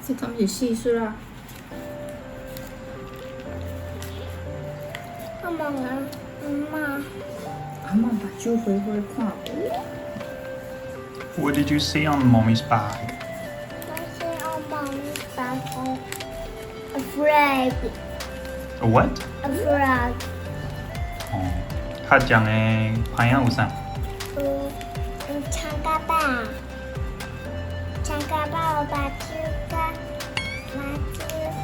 這敢是螼蟀啊？我問阿媽。阿嬤目睭花花看無。 What did you see on Mommy's bag? I see on Mommy's bag a frog. A what? A frog. 哦，較像的牌仔有啥？有有長甲肉，長甲肉有目睭甲目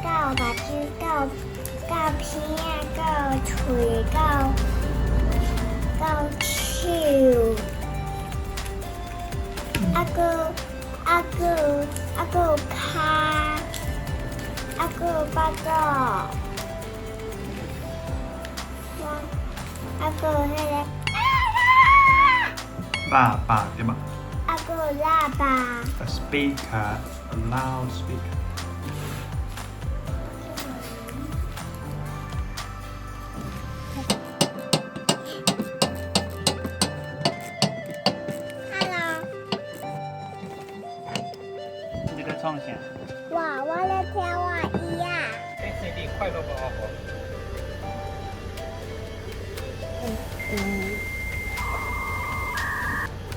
睭，佮有目睭，佮有佮有鼻仔，佮有喙，佮有佮有手，啊閣啊閣啊閣有跤，啊閣有腹肚，啊閣有彼个。喇叭對吧？啊閣有喇叭。 A speaker, a loud speaker. Hello。你在創啥？我咧聽我椅仔。欸，生日快樂無？嗯。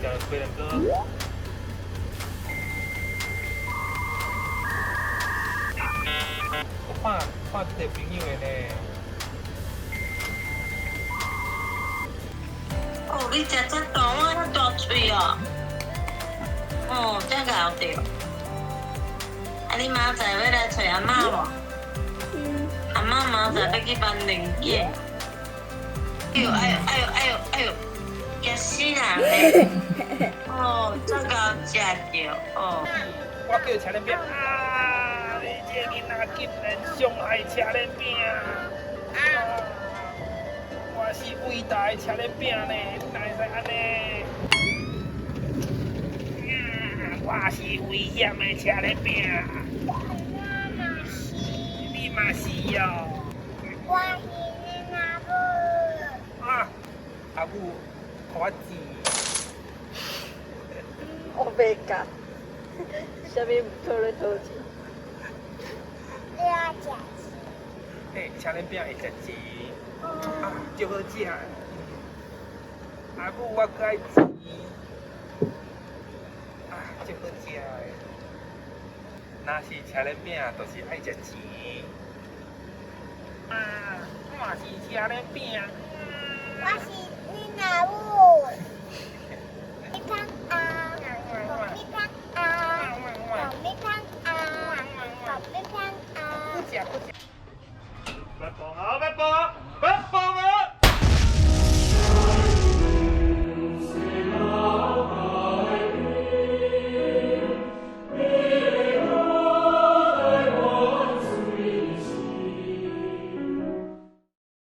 叫飛輪哥。我看看這個朋友的呢。哦，你食這大碗遐大喙哦，哦，這𠢕著。啊，你明仔載欲來揣阿嬤無？嗯。阿嬤明仔載欲去搬零件。哎呦哎呦哎呦哎呦哎呦，驚死人咧！哦，這𠢕食著哦。我叫車輪餅啊！你這个囡仔竟然傷害車輪餅！啊！我是偉大的車輪餅呢，你哪會使按呢？我是危險的車輪餅。我嘛是。你嘛是哦。我是恁阿母。啊！阿母，予我錢。我袂共，啥物毋妥咧討錢。你愛食錢？欸，車輪餅會食錢，啊，足好食。阿母，我閣愛錢。啊，足好食的。若是車輪餅，就是愛食錢。啊，我是車輪餅。我是恁阿母。